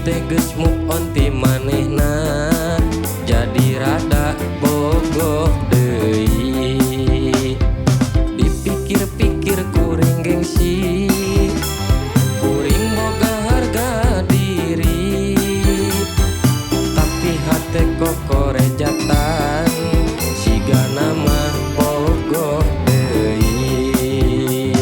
Hate geus move on ti manehna, jadi rada bogoh deui. Dipikir-pikir kuring gengsi, kuring boga harga diri, tapi hate kokorejatan sigana mah bogoh deui.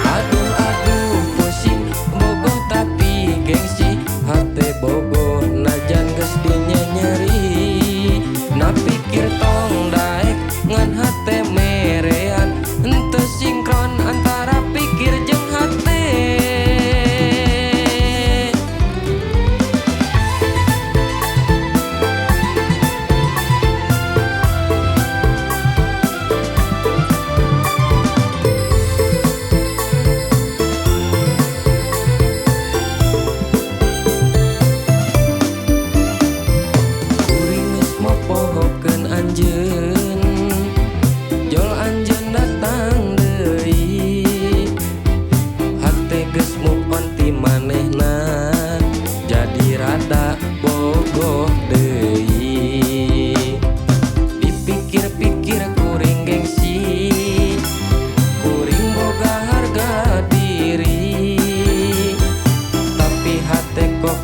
Aduh aduh pusing, bogoh tapi gengsi, hate bogoh najan geus dinyenyeri. Na pikir tong daek ngan hate merean, henteu sinkron antara pikir jeung hate. Kuring geus mopohokeun anjeun, jol anjeun datang deui. Hate geus move on ti manehna, jadi rada bogoh deui. Dipikir-pikir kuring gengsi, kuring boga harga diri, tapi hate kok